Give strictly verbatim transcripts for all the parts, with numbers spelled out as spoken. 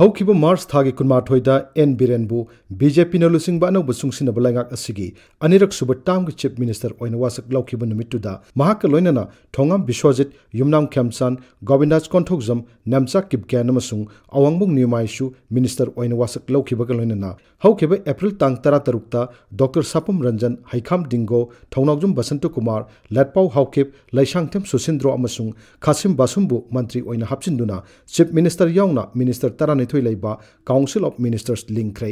ꯍꯧꯈꯤꯕ ꯃꯥꯔꯆ ꯊꯥꯒꯤ ꯀꯨꯟꯃꯥꯊꯣꯏꯗ and ꯕꯤꯔꯦꯟꯕꯨ B J ꯄꯤꯅ ꯂꯨꯆꯤꯡꯕ ꯑꯅꯧꯕ ꯆꯨꯡꯁꯤꯟꯅꯕ ꯂꯩꯉꯥꯛ ꯑꯁꯤꯒꯤ ꯑꯅꯤꯔꯛ ꯁꯨꯕ ꯇꯥꯔꯝꯒꯤ ꯆꯤꯐ ꯃꯤꯅꯤꯁꯇꯔ ꯑꯣꯏꯅ ꯋꯥꯁꯛ ꯂꯧꯈꯤꯕ ꯅꯨꯃꯤꯠꯇꯨꯗ ꯃꯍꯥꯛꯀ ꯂꯣꯏꯅꯅ ꯊꯣꯉꯥꯝ ꯕꯤꯁ꯭ꯋꯖꯤꯠ, ꯌꯨꯝꯅꯥꯝ ꯈꯦꯝꯆꯥꯟ, ꯒꯣꯕꯤꯟꯗꯥꯁ ꯀꯣꯟꯊꯧꯖꯝ, ꯅꯦꯝꯆꯥ ꯀꯤꯞꯒꯦꯟ ꯑꯃꯁꯨꯡ ꯑꯋꯥꯡꯕꯨꯡ ꯅ꯭ꯌꯨꯃꯥꯏꯁꯨ ꯃꯤꯅꯤꯁꯇꯔ ꯑꯣꯏꯅ ꯋꯥꯁꯛ ꯂꯧꯈꯤꯕꯒ ꯂꯣꯏꯅꯅ ꯍꯧꯈꯤꯕ ꯑꯦꯄ꯭ꯔꯤꯜ ꯇꯥꯡ ꯇꯔꯥꯇꯔꯨꯛꯇ ꯗꯣꯛꯇꯔ ꯁꯥꯄꯝ ꯔꯟꯖꯟ, ꯍꯩꯈꯥꯝ ꯗꯤꯡꯒꯣ, ꯊꯧꯅꯥꯎꯖꯝ ꯕꯁꯟꯇ ꯀꯨꯃꯥꯔ, ꯂꯥꯠꯄꯥꯎ ꯍꯥꯎꯀꯤꯞ, ꯂꯩꯁꯥꯡꯊꯦꯝ ꯁꯨꯁꯤꯟꯗ꯭ꯔꯣ ꯑꯃꯁꯨꯡ ꯈꯥꯁꯤꯝ ꯕꯥꯁꯨꯝꯕꯨ ꯃꯟꯇ꯭ꯔꯤ ꯑꯣꯏꯅ ꯍꯥꯞꯆꯤꯟꯗꯨꯅ ꯆꯤꯐ ꯃꯤꯅꯤꯁꯇꯔ ꯌꯥꯎꯅ ꯃꯤꯅꯤꯁꯇꯔ ꯇꯔꯥꯅꯤꯊꯣꯏ ꯂꯩꯕ ꯀꯥꯎꯟꯁꯤꯜ ꯑꯣꯐ ꯃꯤꯅꯤꯁꯇꯔꯁ ꯂꯤꯡꯈ꯭ꯔꯦ꯫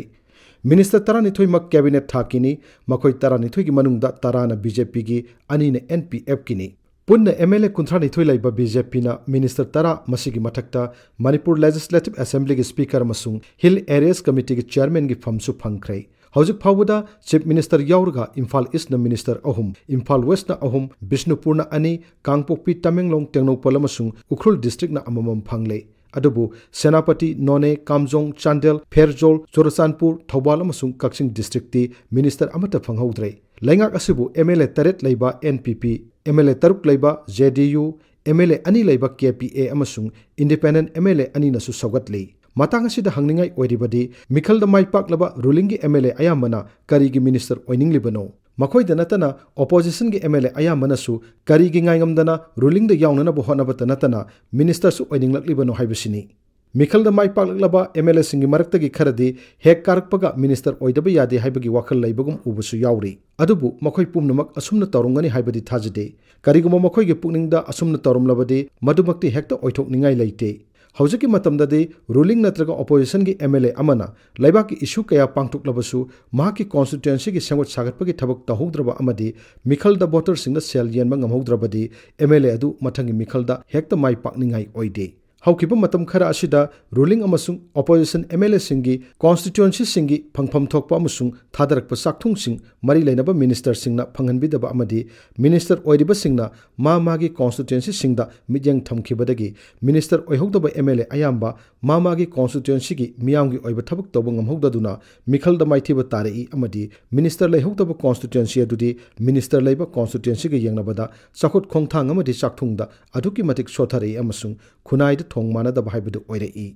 ꯃꯤꯅꯤꯁꯇꯔ ꯇꯔꯥꯅꯤꯊꯣꯏꯃꯛ ꯀꯦꯕꯤꯅꯦꯠ ꯊꯥꯛꯀꯤꯅꯤ꯫ ꯃꯈꯣꯏ ꯇꯔꯥꯅꯤꯊꯣꯏꯒꯤ ꯃꯅꯨꯡꯗ ꯇꯔꯥꯅ ꯕꯤ ꯖꯦ ꯄꯤꯒꯤ, ꯑꯅꯤꯅ ꯑꯦꯟ ꯄꯤ ꯑꯦꯐꯀꯤꯅꯤ꯫ ꯄꯨꯟꯅ ꯑꯦꯝ ꯑꯦꯜ ꯑꯦ ꯀꯨꯟꯊ꯭ꯔꯥꯅꯤꯊꯣꯏ ꯂꯩꯕ ꯕꯤ ꯖꯦ ꯄꯤꯅ ꯃꯤꯅꯤꯁꯇꯔ ꯇꯔꯥ, ꯃꯁꯤꯒꯤ ꯃꯊꯛꯇ ꯃꯅꯤꯄꯨꯔ ꯂꯦꯖꯤꯁꯂꯦꯇꯤꯚ ꯑꯦꯁꯦꯝꯕ꯭ꯂꯤꯒꯤ ꯁ꯭ꯄꯤꯀꯔ ꯑꯃꯁꯨꯡ ꯍꯤꯜ ꯑꯦꯔꯤꯌꯥꯁ ꯀꯃꯤꯇꯤꯒꯤ ꯆꯤꯌꯔꯃꯦꯟꯒꯤ ꯐꯝꯁꯨ ꯐꯪꯈ꯭ꯔꯦ꯫ ꯍꯧꯖꯤꯛ ꯐꯥꯎꯕꯗ ꯆꯤꯐ ꯃꯤꯅꯤꯁꯇꯔ ꯌꯥꯎꯔꯒ ꯏꯝꯐꯥꯜ ꯏꯁ꯭ꯠꯅ ꯃꯤꯅꯤꯁꯇꯔ ꯑꯍꯨꯝ, ꯏꯝꯐꯥꯜ ꯋꯦꯁ꯭ꯠꯅ ꯑꯍꯨꯝ, ꯕꯤꯁꯅꯨꯄꯨꯔꯅ ꯑꯅꯤ, ꯀꯥꯡꯄꯣꯛꯄꯤ, ꯇꯃꯦꯡꯂꯣꯡ, ꯇꯦꯡꯅꯧꯄꯜ ꯑꯃꯁꯨꯡ ꯎꯈ꯭ꯔꯨꯜ ꯗꯤꯁꯇ꯭ꯔꯤꯛꯅ ꯑꯃꯃꯝ ꯐꯪꯂꯦ꯫ ꯑꯗꯨꯕꯨ ꯁꯦꯅꯥꯄꯇꯤ, ꯅꯣꯅꯦ, ꯀꯥꯝꯖꯣꯡ, ꯆꯥꯟꯗꯦꯜ, ꯐꯦꯔꯖꯣꯜ, ꯆꯨꯔꯆꯥꯟꯄꯨꯔ, ꯊꯧꯕꯥꯜ ꯑꯃꯁꯨꯡ ꯀꯛꯆꯤꯡ ꯗꯤꯁꯇ꯭ꯔꯤꯛꯇꯤ ꯃꯤꯅꯤꯁꯇꯔ ꯑꯃꯠꯇ ꯐꯪꯍꯧꯗ꯭ꯔꯦ꯫ ꯂꯩꯉꯥꯛ ꯑꯁꯤꯕꯨ ꯑꯦꯝ ꯑꯦꯜ ꯑꯦ ꯇꯔꯦꯠ ꯂꯩꯕ N P P, M L A ꯇꯔꯨꯛ ꯂꯩꯕ J D U, M L A ꯑꯅꯤ ꯂꯩꯕ ꯀꯦ ꯄꯤ ꯑꯦ ꯑꯃꯁꯨꯡ ꯏꯟꯗꯤꯄꯦꯟꯗꯦꯟꯠ ꯑꯦꯝ ꯑꯦꯜ ꯑꯦ ꯑꯅꯤꯅꯁꯨ ꯁꯧꯒꯠꯂꯤ꯫ ꯃꯇꯥꯡ ꯑꯁꯤꯗ ꯍꯪꯅꯤꯡꯉꯥꯏ ꯑꯣꯏꯔꯤꯕꯗꯤ, ꯃꯤꯈꯜꯗ ꯃꯥꯏ ꯄꯥꯛꯂꯕ ꯔꯨꯂꯤꯡꯒꯤ ꯑꯦꯝ ꯑꯦꯜ ꯑꯦ ꯑꯌꯥꯝꯕꯅ ꯀꯔꯤꯒꯤ ꯃꯤꯅꯤꯁꯇꯔ ꯑꯣꯏꯅꯤꯡꯂꯤꯕꯅꯣ? ꯃꯈꯣꯏꯗ ꯅꯠꯇꯅ ꯑꯣꯄꯣꯖꯤꯁꯟꯒꯤ ꯑꯦꯝ ꯑꯦꯜ ꯑꯦ ꯑꯌꯥꯝꯕꯅꯁꯨ ꯀꯔꯤꯒꯤ ꯉꯥꯏꯉꯝꯗꯅ ꯔꯨꯂꯤꯡꯗ ꯌꯥꯎꯅꯅꯕ ꯍꯣꯠꯅꯕꯇ ꯅꯠꯇꯅ ꯃꯤꯅꯤꯁꯇꯔꯁꯨ ꯑꯣꯏꯅꯤꯡꯂꯛꯂꯤꯕꯅꯣ ꯍꯥꯏꯕꯁꯤꯅꯤ꯫ ꯃꯤꯈꯜꯗ ꯃꯥꯏ ꯄꯥꯛꯂꯛꯂꯕ ꯑꯦꯝ ꯑꯦꯜ ꯑꯦꯁꯤꯡꯒꯤ ꯃꯔꯛꯇꯒꯤ ꯈꯔꯗꯤ ꯍꯦꯛ ꯀꯥꯔꯛꯄꯒ ꯃꯤꯅꯤꯁꯇꯔ ꯑꯣꯏꯗꯕ ꯌꯥꯗꯦ ꯍꯥꯏꯕꯒꯤ ꯋꯥꯈꯜ ꯂꯩꯕꯒꯨꯝ ꯎꯕꯁꯨ ꯌꯥꯎꯔꯤ꯫ ꯑꯗꯨꯕꯨ ꯃꯈꯣꯏ ꯄꯨꯝꯅꯃꯛ ꯑꯁꯨꯝꯅ ꯇꯧꯔꯝꯒꯅꯤ ꯍꯥꯏꯕꯗꯤ ꯊꯥꯖꯗꯦ꯫ ꯀꯔꯤꯒꯨꯝꯕ ꯃꯈꯣꯏꯒꯤ ꯄꯨꯛꯅꯤꯡꯗ ꯑꯁꯨꯝꯅ ꯇꯧꯔꯝꯂꯕꯗꯤ ꯃꯗꯨꯃꯛꯇꯤ ꯍꯦꯛꯇ ꯑꯣꯏꯊꯣꯛꯅꯤꯡꯉꯥꯏ ꯂꯩꯇꯦ꯫ ꯍꯧꯖꯤꯛꯀꯤ ꯃꯇꯝꯗꯗꯤ ꯔꯨꯂꯤꯡ ꯅꯠꯇ꯭ꯔꯒ ꯑꯣꯄꯣꯖꯤꯁꯟꯒꯤ ꯑꯦꯝ ꯑꯦꯜ ꯑꯦ ꯑꯃꯅ ꯂꯩꯕꯥꯛꯀꯤ ꯏꯁꯨ ꯀꯌꯥ ꯄꯥꯡꯊꯣꯛꯂꯕꯁꯨ ꯃꯍꯥꯛꯀꯤ ꯀꯣꯟꯁꯇꯤꯇ꯭ꯋꯦꯟꯁꯤꯒꯤ ꯁꯦꯝꯒꯠ ꯁꯥꯒꯠꯄꯒꯤ ꯊꯕꯛ ꯇꯧꯍꯧꯗ꯭ꯔꯕ ꯑꯃꯗꯤ ꯃꯤꯈꯜꯗ ꯚꯣꯇꯔꯁꯤꯡꯅ ꯁꯦꯜ ꯌꯦꯟꯕ ꯉꯝꯍꯧꯗ꯭ꯔꯕꯗꯤ ꯑꯦꯝ ꯑꯦꯜ ꯑꯦ ꯑꯗꯨ ꯃꯊꯪꯒꯤ ꯃꯤꯈꯜꯗ ꯍꯦꯛꯇ ꯃꯥꯏ ꯄꯥꯛꯅꯤꯡꯉꯥꯏ ꯑꯣꯏꯗꯦ꯫ ꯍꯧꯈꯤꯕ ꯃꯇꯝ ꯈꯔ ꯑꯁꯤꯗ ꯔꯨꯂꯤꯡ ꯑꯃꯁꯨꯡ ꯑꯣꯄꯣꯖꯤꯁꯟ ꯑꯦꯝ ꯑꯦꯜ ꯑꯦꯁꯤꯡꯒꯤ ꯀꯣꯟꯁꯇꯤꯇ꯭ꯋꯦꯟꯁꯤꯁꯤꯡꯒꯤ ꯐꯪꯐꯝ ꯊꯣꯛꯄ ꯑꯃꯁꯨꯡ ꯊꯥꯗꯔꯛꯄ ꯆꯥꯛꯊꯨꯡꯁꯤꯡ ꯃꯔꯤ ꯂꯩꯅꯕ ꯃꯤꯅꯤꯁꯇꯔꯁꯤꯡꯅ ꯐꯪꯍꯟꯕꯤꯗꯕ ꯑꯃꯗꯤ ꯃꯤꯅꯤꯁꯇꯔ ꯑꯣꯏꯔꯤꯕꯁꯤꯡꯅ ꯃꯥ ꯃꯥꯒꯤ ꯀꯣꯟꯁꯇꯤꯇ꯭ꯋꯦꯟꯁꯤꯁꯤꯡꯗ ꯃꯤꯠꯌꯦꯡ ꯊꯝꯈꯤꯕꯗꯒꯤ ꯃꯤꯅꯤꯁꯇꯔ ꯑꯣꯏꯍꯧꯗꯕ ꯑꯦꯝ ꯑꯦꯜ ꯑꯦ ꯑꯌꯥꯝꯕ ꯃꯥ ꯃꯥꯒꯤ ꯀꯣꯟꯁꯇꯤꯇ꯭ꯋꯦꯟꯁꯤꯒꯤ ꯃꯤꯌꯥꯝꯒꯤ ꯑꯣꯏꯕ ꯊꯕꯛ ꯇꯧꯕ ꯉꯝꯍꯧꯗꯗꯨꯅ ꯃꯤꯈꯜꯗ ꯃꯥꯏꯊꯤꯕ ꯇꯥꯔꯛꯏ ꯑꯃꯗꯤ ꯃꯤꯅꯤꯁꯇꯔ ꯂꯩꯍꯧꯗꯕ ꯀꯣꯟꯁꯇꯤꯇ꯭ꯋꯦꯟꯁꯤ ꯑꯗꯨꯗꯤ ꯃꯤꯅꯤꯁꯇꯔ ꯂꯩꯕ ꯀꯣꯟꯁꯇꯤꯇ꯭ꯋꯦꯟꯁꯤꯒ ꯌꯦꯡꯅꯕꯗ ꯆꯥꯎꯈꯠ ꯈꯣꯡꯊꯥꯡ ꯑꯃꯗꯤ ꯆꯥꯛꯊꯨꯡꯗ ꯑꯗꯨꯛꯀꯤ ꯃꯇꯤꯛ ꯁꯣꯊꯔꯛꯏ ꯑꯃꯁꯨꯡ ꯈꯨꯟꯅꯥꯏꯗ ꯊꯣꯡ ꯃꯥꯟꯅꯗꯕ ꯍꯥꯏꯕꯗꯨ ꯑꯣꯏꯔꯛꯏ꯫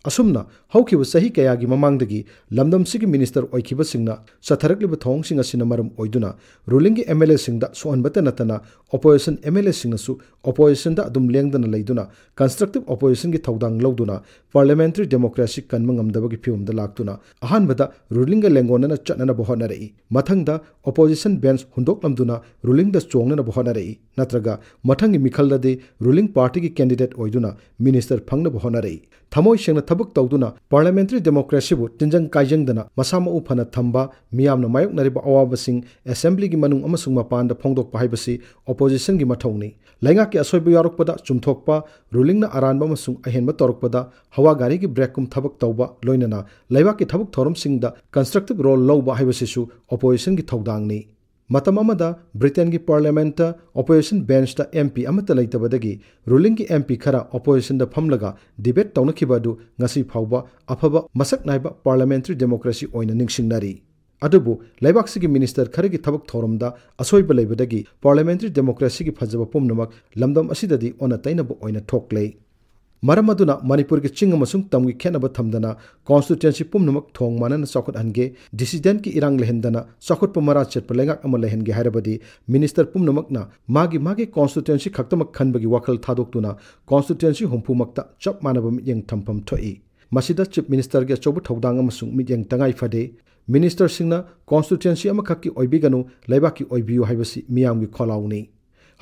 ꯑꯁꯨꯝꯅ ꯍꯧꯈꯤꯕ ꯆꯍꯤ ꯀꯌꯥꯒꯤ ꯃꯃꯥꯡꯗꯒꯤ ꯂꯝꯗꯝꯁꯤꯒꯤ ꯃꯤꯅꯤꯁꯇꯔ ꯑꯣꯏꯈꯤꯕꯁꯤꯡꯅ ꯆꯠꯊꯔꯛꯂꯤꯕ ꯊꯧꯑꯣꯡꯁꯤꯡ ꯑꯁꯤꯅ ꯃꯔꯝ ꯑꯣꯏꯗꯨꯅ ꯔꯨꯂꯤꯡꯒꯤ ꯑꯦꯝ ꯑꯦꯜ ꯑꯦꯁꯤꯡꯗ ꯁꯣꯛꯍꯟꯕꯇ ꯅꯠꯇꯅ ꯑꯣꯄꯣꯖꯤꯁꯟ ꯑꯦꯝ ꯑꯦꯜ ꯑꯦꯁꯤꯡꯅꯁꯨ ꯑꯣꯄꯣꯖꯤꯁꯟꯗ ꯑꯗꯨꯝ ꯂꯦꯡꯗꯅ ꯂꯩꯗꯨꯅ ꯀꯟꯁꯇ꯭ꯔꯛꯇꯤꯚ ꯑꯣꯄꯣꯖꯤꯁꯟꯒꯤ ꯊꯧꯗꯥꯡ ꯂꯧꯗꯨꯅ ꯄꯥꯔꯂꯤꯌꯥꯃꯦꯟꯇꯔꯤ ꯗꯦꯃꯣꯀ꯭ꯔꯦꯁꯤ ꯀꯟꯕ ꯉꯝꯗꯕꯒꯤ ꯐꯤꯕꯝꯗ ꯂꯥꯛꯇꯨꯅ ꯑꯍꯥꯟꯕꯗ ꯔꯨꯂꯤꯡꯒ ꯂꯦꯡꯒꯣꯟꯅꯅ ꯆꯠꯅꯅꯕ ꯍꯣꯠꯅꯔꯛꯏ꯫ ꯃꯊꯪꯗ ꯑꯣꯄꯣꯖꯤꯁꯟ ꯕꯦꯟꯆ ꯍꯨꯟꯗꯣꯛꯂꯝꯗꯨꯅ ꯔꯨꯂꯤꯡꯗ ꯆꯣꯡꯅꯅꯕ ꯍꯣꯠꯅꯔꯛꯏ꯫ ꯅꯠꯇ꯭ꯔꯒ ꯃꯊꯪꯒꯤ ꯃꯤꯈꯜꯗꯗꯤ ꯔꯨꯂꯤꯡ ꯄꯥꯔꯇꯤꯒꯤ ꯀꯦꯟꯗꯤꯗꯦꯠ ꯑꯣꯏꯗꯨꯅ ꯃꯤꯅꯤꯁꯇꯔ ꯐꯪꯅꯕ ꯍꯣꯠꯅꯔꯛꯏ꯫ ꯊꯃꯣꯏ ꯁꯦꯡꯅ ꯊꯕꯛ ꯇꯧꯗꯨꯅ ꯄꯥꯔꯂꯤꯌꯥꯃꯦꯟꯇꯔꯤ ꯗꯦꯃꯣꯀ꯭ꯔꯦꯁꯤꯕꯨ ꯇꯤꯟꯖꯪ ꯀꯥꯏꯖꯪꯗꯅ ꯃꯁꯥ ꯃꯎ ꯐꯅ ꯊꯝꯕ, ꯃꯤꯌꯥꯝꯅ ꯃꯥꯌꯣꯛꯅꯔꯤꯕ ꯑꯋꯥꯕꯁꯤꯡ ꯑꯦꯁꯦꯝꯕ꯭ꯂꯤꯒꯤ ꯃꯅꯨꯡ ꯑꯃꯁꯨꯡ ꯃꯄꯥꯟꯗ ꯐꯣꯡꯗꯣꯛꯄ ꯍꯥꯏꯕꯁꯤ ꯑꯣꯄꯣꯖꯤꯁꯟꯒꯤ ꯃꯊꯧꯅꯤ꯫ ꯂꯩꯉꯥꯛꯀꯤ ꯑꯁꯣꯏꯕ ꯌꯥꯎꯔꯛꯄꯗ ꯆꯨꯝꯊꯣꯛꯄ, ꯔꯨꯂꯤꯡꯅ ꯑꯔꯥꯟꯕ ꯑꯃꯁꯨꯡ ꯑꯍꯦꯟꯕ ꯇꯧꯔꯛꯄꯗ ꯍꯋꯥ ꯒꯥꯔꯤꯒꯤ ꯕ꯭ꯔꯦꯛꯀꯨꯝ ꯊꯕꯛ ꯇꯧꯕ, ꯂꯣꯏꯅꯅ ꯂꯩꯕꯥꯛꯀꯤ ꯊꯕꯛ ꯊꯧꯔꯝꯁꯤꯡꯗ ꯀꯟꯁꯇ꯭ꯔꯛꯇꯤꯚ ꯔꯣꯜ ꯂꯧꯕ ꯍꯥꯏꯕꯁꯤꯁꯨ ꯑꯣꯄꯣꯖꯤꯁꯟꯒꯤ ꯊꯧꯗꯥꯡꯅꯤ꯫ ꯃꯇꯝ ꯑꯃꯗ ꯕ꯭ꯔꯤꯇꯦꯟꯒꯤ ꯄꯥꯔꯂꯤꯌꯥꯃꯦꯟꯇ ꯑꯣꯄꯣꯖꯤꯁꯟ ꯕꯦꯟꯆꯇ ꯑꯦꯝ ꯄꯤ ꯑꯃꯠꯇ ꯂꯩꯇꯕꯗꯒꯤ ꯔꯨꯂꯤꯡꯒꯤ ꯑꯦꯝ ꯄꯤ ꯈꯔ ꯑꯣꯄꯣꯖꯤꯁꯟꯗ ꯐꯝꯂꯒ ꯗꯤꯕꯦꯠ ꯇꯧꯅꯈꯤꯕ ꯑꯗꯨ ꯉꯁꯤ ꯐꯥꯎꯕ ꯑꯐꯕ ꯃꯁꯛ ꯅꯥꯏꯕ ꯄꯥꯔꯂꯤꯌꯥꯃꯦꯟꯇꯔꯤ ꯗꯦꯃꯣꯀ꯭ꯔꯦꯁꯤ ꯑꯣꯏꯅ ꯅꯤꯡꯁꯤꯡꯅꯔꯤ꯫ ꯑꯗꯨꯕꯨ ꯂꯩꯕꯥꯛꯁꯤꯒꯤ ꯃꯤꯅꯤꯁꯇꯔ ꯈꯔꯒꯤ ꯊꯕꯛ ꯊꯧꯔꯝꯗ ꯑꯁꯣꯏꯕ ꯂꯩꯕꯗꯒꯤ ꯄꯥꯔꯂꯤꯌꯥꯃꯦꯟꯇꯔꯤ ꯗꯦꯃꯣꯀ꯭ꯔꯦꯁꯤꯒꯤ ꯐꯖꯕ ꯄꯨꯝꯅꯃꯛ ꯂꯝꯗꯝ ꯑꯁꯤꯗꯗꯤ ꯑꯣꯟꯅ ꯇꯩꯅꯕ ꯑꯣꯏꯅ ꯊꯣꯛꯂꯦ꯫ ꯃꯔꯝ ꯑꯗꯨꯅ ꯃꯅꯤꯄꯨꯔꯒꯤ ꯆꯤꯡ ꯑꯃꯁꯨꯡ ꯇꯝꯒꯤ ꯈꯦꯠꯅꯕ ꯊꯝꯗꯅ ꯀꯣꯟꯁꯇꯤꯇ꯭ꯌꯨꯑꯦꯟꯁꯤ ꯄꯨꯝꯅꯃꯛ ꯊꯣꯡ ꯃꯥꯟꯅꯅ ꯆꯥꯎꯈꯠꯍꯟꯒꯦ, ꯗꯤꯁꯤꯗꯦꯟꯠꯀꯤ ꯏꯔꯥꯡ ꯂꯩꯍꯟꯗꯅ ꯆꯥꯎꯈꯠꯄ ꯃꯔꯥ ꯆꯦꯠꯄ ꯂꯩꯉꯥꯛ ꯑꯃ ꯂꯩꯍꯟꯒꯦ ꯍꯥꯏꯔꯕꯗꯤ ꯃꯤꯅꯤꯁꯇꯔ ꯄꯨꯝꯅꯃꯛꯅ ꯃꯥꯒꯤ ꯃꯥꯒꯤ ꯀꯣꯟꯁꯇꯤꯇ꯭ꯌꯨꯑꯦꯟꯁꯤ ꯈꯛꯇꯃꯛ ꯈꯟꯕꯒꯤ ꯋꯥꯈꯜ ꯊꯥꯗꯣꯛꯇꯨꯅ ꯀꯣꯟꯁꯇꯤꯇ꯭ꯌꯨꯑꯦꯟꯁꯤ ꯍꯨꯝꯐꯨꯃꯛꯇ ꯆꯞ ꯃꯥꯟꯅꯕ ꯃꯤꯠꯌꯦꯡ ꯊꯝꯐꯝ ꯊꯣꯛꯏ꯫ ꯃꯁꯤꯗ ꯆꯤꯐ ꯃꯤꯅꯤꯁꯇꯔꯒꯤ ꯑꯆꯧꯕ ꯊꯧꯗꯥꯡ ꯑꯃꯁꯨꯡ ꯃꯤꯠꯌꯦꯡ ꯇꯉꯥꯏ ꯐꯗꯦ꯫ ꯃꯤꯅꯤꯁꯇꯔꯁꯤꯡꯅ ꯀꯣꯟꯁꯇꯤꯇ꯭ꯌꯨꯑꯦꯟꯁꯤ ꯑꯃꯈꯛꯀꯤ ꯑꯣꯏꯕꯤꯒꯅꯨ, ꯂꯩꯕꯥꯛꯀꯤ ꯑꯣꯏꯕꯤꯌꯨ ꯍꯥꯏꯕꯁꯤ ꯃꯤꯌꯥꯝꯒꯤ ꯈꯣꯜꯂꯥꯎꯅꯤ꯫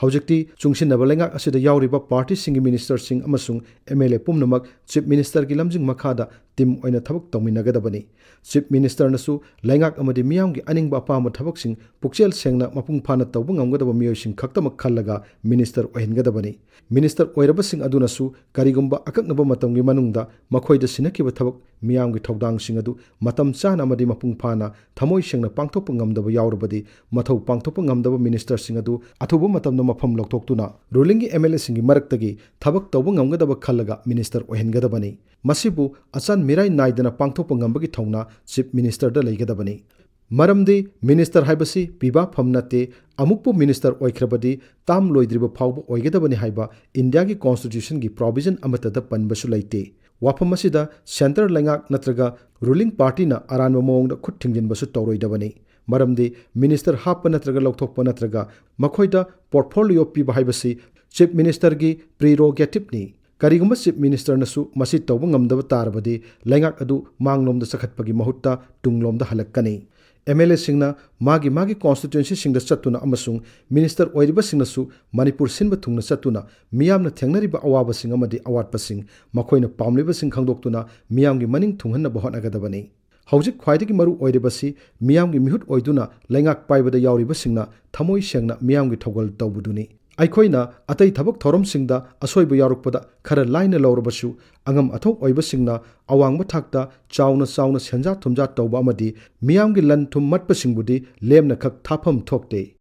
ꯍꯧꯖꯤꯛꯇꯤ ꯆꯨꯡꯁꯤꯟꯅꯕ ꯂꯩꯉꯥꯛ ꯑꯁꯤꯗ ꯌꯥꯎꯔꯤꯕ ꯄꯥꯔꯇꯤꯁꯤꯡꯒꯤ ꯃꯤꯅꯤꯁꯇꯔꯁꯤꯡ ꯑꯃꯁꯨꯡ ꯑꯦꯝ ꯑꯦꯜ ꯑꯦ ꯄꯨꯝꯅꯃꯛ ꯆꯤꯐ ꯃꯤꯅꯤꯁꯇꯔꯒꯤ ꯂꯝꯖꯤꯡ ꯃꯈꯥꯗ ꯇꯤꯝ ꯑꯣꯏꯅ ꯊꯕꯛ ꯇꯧꯃꯤꯟꯅꯒꯗꯕꯅꯤ꯫ ꯆꯤꯐ ꯃꯤꯅꯤꯁꯇꯔꯅꯁꯨ ꯂꯩꯉꯥꯛ ꯑꯃꯗꯤ ꯃꯤꯌꯥꯝꯒꯤ ꯑꯅꯤꯡꯕ ꯑꯄꯥꯝꯕ ꯊꯕꯛꯁꯤꯡ ꯄꯨꯛꯆꯦꯜ ꯁꯦꯡꯅ ꯃꯄꯨꯡ ꯐꯥꯅ ꯇꯧꯕ ꯉꯝꯒꯗꯕ ꯃꯤꯑꯣꯏꯁꯤꯡ ꯈꯛꯇꯃꯛ ꯈꯜꯂꯒ ꯃꯤꯅꯤꯁꯇꯔ ꯑꯣꯏꯍꯟꯒꯗꯕꯅꯤ꯫ ꯃꯤꯅꯤꯁꯇꯔ ꯑꯣꯏꯔꯕꯁꯤꯡ ꯑꯗꯨꯅꯁꯨ ꯀꯔꯤꯒꯨꯝꯕ ꯑꯀꯛꯅꯕ ꯃꯇꯝꯒꯤ ꯃꯅꯨꯡꯗ ꯃꯈꯣꯏꯗ ꯁꯤꯟꯅꯈꯤꯕ ꯊꯕꯛ ꯃꯤꯌꯥꯝꯒꯤ ꯊꯧꯗꯥꯡꯁꯤꯡ ꯑꯗꯨ ꯃꯇꯝ ꯆꯥꯅ ꯑꯃꯗꯤ ꯃꯄꯨꯡ ꯐꯥꯅ ꯊꯃꯣꯏ ꯁꯦꯡꯅ ꯄꯥꯡꯊꯣꯛꯄ ꯉꯝꯗꯕ ꯌꯥꯎꯔꯕꯗꯤ ꯃꯊꯧ ꯄꯥꯡꯊꯣꯛꯄ ꯉꯝꯗꯕ ꯃꯤꯅꯤꯁꯇꯔꯁꯤꯡ ꯑꯗꯨ ꯑꯊꯨꯕ ꯃꯇꯝꯗ ꯃꯐꯝ ꯂꯧꯊꯣꯛꯇꯨꯅ ꯔꯨꯂꯤꯡꯒꯤ ꯑꯦꯝ ꯑꯦꯜ ꯑꯦꯁꯤꯡꯒꯤ ꯃꯔꯛꯇꯒꯤ ꯊꯕꯛ ꯇꯧꯕ ꯉꯝꯒꯗꯕ ꯈꯜꯂꯒ ꯃꯤꯅꯤꯁꯇꯔ ꯑꯣꯏꯍꯟꯒꯗꯕꯅꯤ꯫ ꯃꯁꯤꯕꯨ ꯑꯆꯥꯟ ꯃꯤꯔꯥꯏ ꯅꯥꯏꯗꯅ ꯄꯥꯡꯊꯣꯛꯄ ꯉꯝꯕꯒꯤ ꯊꯧꯅꯥ ꯆꯤꯐ ꯃꯤꯅꯤꯁꯇꯔꯗ ꯂꯩꯒꯗꯕꯅꯤ꯫ ꯃꯔꯝꯗꯤ ꯃꯤꯅꯤꯁꯇꯔ ꯍꯥꯏꯕꯁꯤ ꯄꯤꯕꯥ ꯐꯝ ꯅꯠꯇꯦ, ꯑꯃꯨꯛꯄꯨ ꯃꯤꯅꯤꯁꯇꯔ ꯑꯣꯏꯈ꯭ꯔꯕꯗꯤ ꯇꯥꯝ ꯂꯣꯏꯗ꯭ꯔꯤꯕ ꯐꯥꯎꯕ ꯑꯣꯏꯒꯗꯕꯅꯤ ꯍꯥꯏꯕ ꯏꯟꯗꯤꯌꯥꯒꯤ ꯀꯣꯟꯁꯇꯤꯇ꯭ꯌꯨꯁꯟꯒꯤ ꯄ꯭ꯔꯣꯚꯤꯖꯟ ꯑꯃꯠꯇꯗ ꯄꯟꯕꯁꯨ ꯂꯩꯇꯦ꯫ ꯋꯥꯐꯝ ꯑꯁꯤꯗ centre ꯂꯩꯉꯥꯛ ꯅꯠꯇ꯭ꯔꯒ ruling partyꯅ ꯑꯔꯥꯟꯕ ꯃꯑꯣꯡꯗ ꯈꯨꯠ ꯊꯤꯡꯖꯤꯟꯕꯁꯨ ꯇꯧꯔꯣꯏꯗꯕꯅꯤ꯫ ꯃꯔꯝꯗꯤ minister ꯍꯥꯞꯄ ꯅꯠꯇ꯭ꯔꯒ ꯂꯧꯊꯣꯛꯄ ꯅꯠꯇ꯭ꯔꯒ ꯃꯈꯣꯏꯗ portfolio ꯄꯤꯕ ꯍꯥꯏꯕꯁꯤ Chief Ministerꯒꯤ prerogativeꯅꯤ꯫ ꯀꯔꯤꯒꯨꯝꯕ Chief Ministerꯅꯁꯨ ꯃꯁꯤ ꯇꯧꯕ ꯉꯝꯗꯕ ꯇꯥꯔꯕꯗꯤ ꯂꯩꯉꯥꯛ ꯑꯗꯨ ꯃꯥꯡꯂꯣꯝꯗ ꯆꯈꯠꯄꯒꯤ ꯃꯍꯨꯠꯇ ꯇꯨꯡꯂꯣꯝꯗ ꯍꯜꯂꯛꯀꯅꯤ꯫ MLAꯁꯤꯡꯅ ꯃꯥꯒꯤ ꯃꯥꯒꯤ constituencyꯁꯤꯡꯗ ꯆꯠꯇꯨꯅ ꯑꯃꯁꯨꯡ minister ꯑꯣꯏꯔꯤꯕꯁꯤꯡꯅꯁꯨ ꯃꯅꯤꯄꯨꯔ ꯁꯤꯟꯕ ꯊꯨꯡꯅ ꯆꯠꯇꯨꯅ ꯃꯤꯌꯥꯝꯅ ꯊꯦꯡꯅꯔꯤꯕ ꯑꯋꯥꯕꯁꯤꯡ ꯑꯃꯗꯤ ꯑꯋꯥꯠꯄꯁꯤꯡ ꯃꯈꯣꯏꯅ ꯄꯥꯝꯂꯤꯕꯁꯤꯡ ꯈꯪꯗꯣꯛꯇꯨꯅ ꯃꯤꯌꯥꯝꯒꯤ ꯃꯅꯤꯡ ꯊꯨꯡꯍꯟꯅꯕ ꯍꯣꯠꯅꯒꯗꯕꯅꯤ꯫ ꯍꯧꯖꯤꯛ ꯈ꯭ꯋꯥꯏꯗꯒꯤ ꯃꯔꯨ ꯑꯣꯏꯔꯤꯕꯁꯤ ꯃꯤꯌꯥꯝꯒꯤ ꯃꯤꯍꯨꯠ ꯑꯣꯏꯗꯨꯅ ꯂꯩꯉꯥꯛ ꯄꯥꯏꯕꯗ ꯌꯥꯎꯔꯤꯕꯁꯤꯡꯅ ꯊꯃꯣꯏ ꯁꯦꯡꯅ ꯃꯤꯌꯥꯝꯒꯤ ꯊꯧꯒꯜ ꯇꯧꯕꯗꯨꯅꯤ꯫ ꯑꯩꯈꯣꯏꯅ ꯑꯇꯩ ꯊꯕꯛ ꯊꯧꯔꯝꯁꯤꯡꯗ ꯑꯁꯣꯏꯕ ꯌꯥꯎꯔꯛꯄꯗ ꯈꯔ ꯂꯥꯏꯅ ꯂꯧꯔꯕꯁꯨ, ꯑꯉꯝ ꯑꯊꯧ ꯑꯣꯏꯕꯁꯤꯡꯅ ꯑꯋꯥꯡꯕ ꯊꯥꯛꯇ ꯆꯥꯎꯅ ꯆꯥꯎꯅ ꯁꯦꯟꯖꯥ ꯊꯨꯝꯖꯥ ꯇꯧꯕ ꯑꯃꯗꯤ ꯃꯤꯌꯥꯝꯒꯤ ꯂꯟ ꯊꯨꯝ ꯃꯠꯄꯁꯤꯡꯕꯨꯗꯤ ꯂꯦꯝꯅꯈꯛ ꯊꯥꯐꯝ ꯊꯣꯛꯇꯦ꯫